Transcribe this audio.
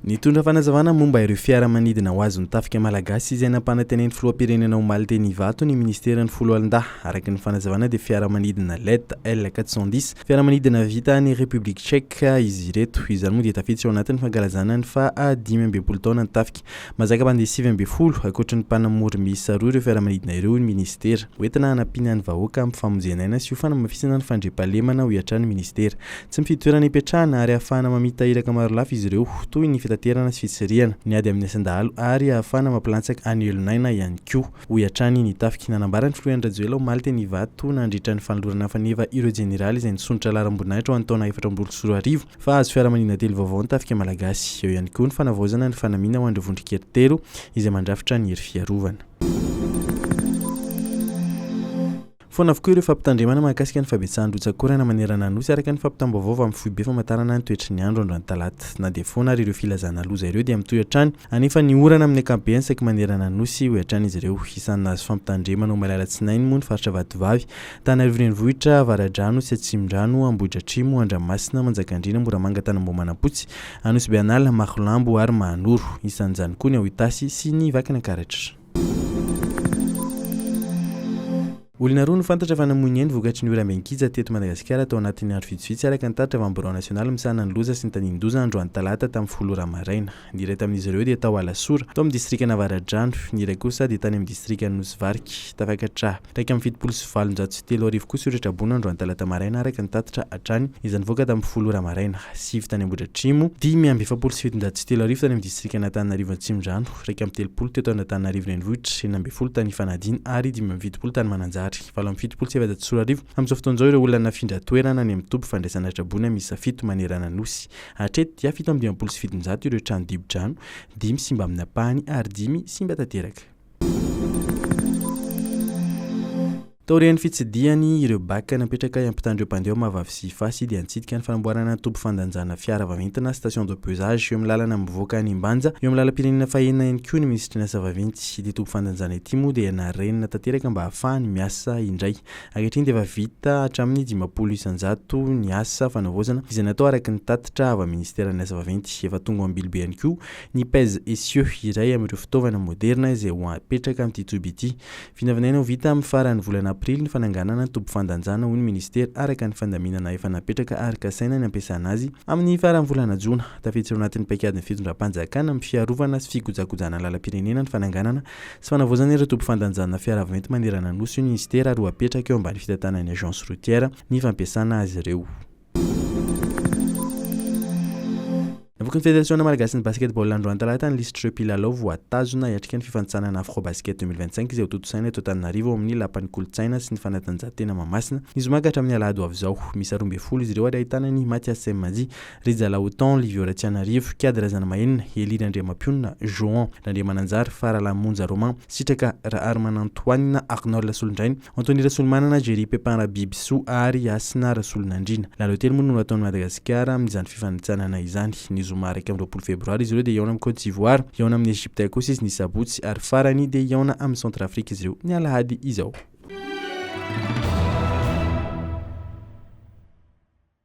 Nitondra fanazavana momba ireo fiaramanidina ho azon'ny tafika malagasy izay nampanantenain'ny filoham-pirenena omaly teny Ivato ny minisiteran'ny Foloalindahy. Araka ny fanazavana dia fiaramanidina Let L 410, fiaramanidina vita any République Tchèque izy ireto. Izany moa dia tafiditra ao anatin'ny fankalazana ny faha 65 taonan'ny tafika. Mahazaka mpandeha 19, ankoatry ny mpanamory miisa roa ireo fiaramanidina ireo hoy ny minisitera. Hoentina hanampiana ny vahoaka amin'ny famonjena aina sy ho fanamafisana ny fandriampahalemana hoy hatrany ny minisitera. Tsy mifidy toerana hipetrahana ary ahafahana mamita iraka marolafy izy ireo, toy ny fitaterana sy fitsirihana, ny ady amin'ny asan-dahalo ary ahafahana mampilantsaka any Elon'aina ihany koa, hoy hatrany ny tafika. Nanambara ny filoha Andry Rajoelina omaly teny Ivato nandritra ny fanolorana faneva ireo jeneraly izay nisondrotra laharam-boninahitra ho an'ny taona 2024 fa hahazo fiaramanidina telo vaovao ny tafika malagasy. Eo ihany koa ny fanavaozana ny fanamiana ho an'ireo vondron-kery telo izay mandrafitra ny hery fiarovana. Foana avokoa ireo fampitandremana mahakasika ny fahabetsahan'ny rotsak'orana manerana ny Nosy, araka ny fampitam-baovao avy amin'ny foibe famantarana ny toetry ny andro androany talata. Na dia foana ary ireo filazana loza ireo dia mitohy hatrany anefa ny orana amin'ny ankapobeny saiky manerana ny Nosy, hoy hatrany izy ireo. Isan'ny nahazo fampitandremana omaly alatsinainy moa ny faritra Vatovavy, Antananarivo Renivohitra, Avaradrano sy Atsimondrano, Ambohidratrimo, Andramasina, Manjakandriana, Moramanga Tanambao Manampotsy, Anosibe An'ala, Marolambo ary Mahanoro. Isan'izany koa ny ao Itasy sy ny Vakinankaratra. Olona roa no fantatra fa namoy ny ainy vokatry ny oram-benkija teto Madagasikara tao anatin'ny andro vitsivitsy araka ny tatitra avy amin'ny Birao nasionaly misahana ny loza sy ny tandindoza androany talata tamin'ny folo ora maraina. Ny iray tamin'izy ireo dia tao Alasora, tao amin'ny distrikan'Avaradrano, ny iray kosa dia tany amin'ny distrikan'i Nosy Varika. Tafakatra 3871 kosa ireo traboina androany talata maraina araka ny tatitra hatrany izay nivoaka tamin'ny folo ora maraina. Sivy tany Ambohidratrimo, 3745 tany amin'ny distrikan'Antananarivo Atsimondrano, 31 teto Antananarivo Renivohitra, 16 tany Ifanadiana ary 75 tany Mananjary. 2478 amin'izao fotoana izao ireo olona nafindra toerana any amin'ny toby fandraisana traboina miisa fito manerana ny Nosy. Hatreto dia 757 ireo trano dibo-drano, dimy simba amin'ny ampahany ary dimy simba tanteraka. Taorian'ny fitsidihany ireo bac napetraka hiampitàn'ireo mpandeha ao Mahavavy sy Ifasy dia nitsidika ny fanamboarana ny toby fandanjana fiara vaventina, station de pesage, eo amin'ny lalana mivoaka any Ambanja, eo amin'ny lalam-pirenena fahenina ihany koa ny minisitry ny asa vaventy. Ity toby fandanjana ity moa dia narenina tanteraka mba hahafahany miasa indray. Ankehitriny dia efa vita hatramin'ny 50% ny asa fanavaozana izay natao araka ny tatitra avy amin'ny minisiteran'ny asa vaventy. Efa tonga ao Ambilobe ihany koa ny pèse essieu, iray amin'ireo fitaovana moderina izay ho apetraka amin'ity toby ity. Vinavinaina ho vita amin'ny faran'ny volana aprily ny fananganana ny toby fandanjana, hoy ny minisitera, araka ny fandaminana efa napetraka ary kasaina ny hampiasana azy amin'ny faran'ny volana jona. Tafiditra ao anatin'ny paikadin'ny fitondram-panjakana amin'ny fiarovana sy fikojakojana ny lalam-pirenena ny fananganana sy fanavaozana ireo toby fandanjana fiara vaventy manerana ny Nosy, hoy ny minisitera, ary ho apetraka eo ambany fitantanan'ny Agence routière ny fampiasana azy ireo. Navoakan'ny Federasiona malagasin'ny basketball androany talata ny lisitr'ireo mpilalao voatazona hiatrika ny fifanintsanana Afrobasket 2025 izay hotontosaina eto Antananarivo ao amin'ny Lapan'ny kolontsaina sy ny fanatanjahantena Mahamasina ny zoma ka hatramin'ny alahady ho avy izao. Miisa 12 izy ireo ary ahitana an'i Mathias Semaji, Rija Lahoton, Livio Ratsianarivo, Kiady Razanamahenina, Elie Randriamampionona, Johan Randriamananjary, Faralahy Monja Romain, Sitraka Raharimanantoanina, Arnold Solondrainy, Anthony Rasolomanana, Jerry Pepin Rabibisoa ary Hasina Rasolonandriana. Lalao telo moa no nataon'i Madagasikara amin'izany fifanintsanana izany. Ny zoma 21 febroary izy ireo dia hihaona amin'i Côte d'Ivoire, hihaona amin'i Egypte kosa izy ny sabotsy ary farany dia hihaona amin'i Centrafrique izy ireo ny alahady izao.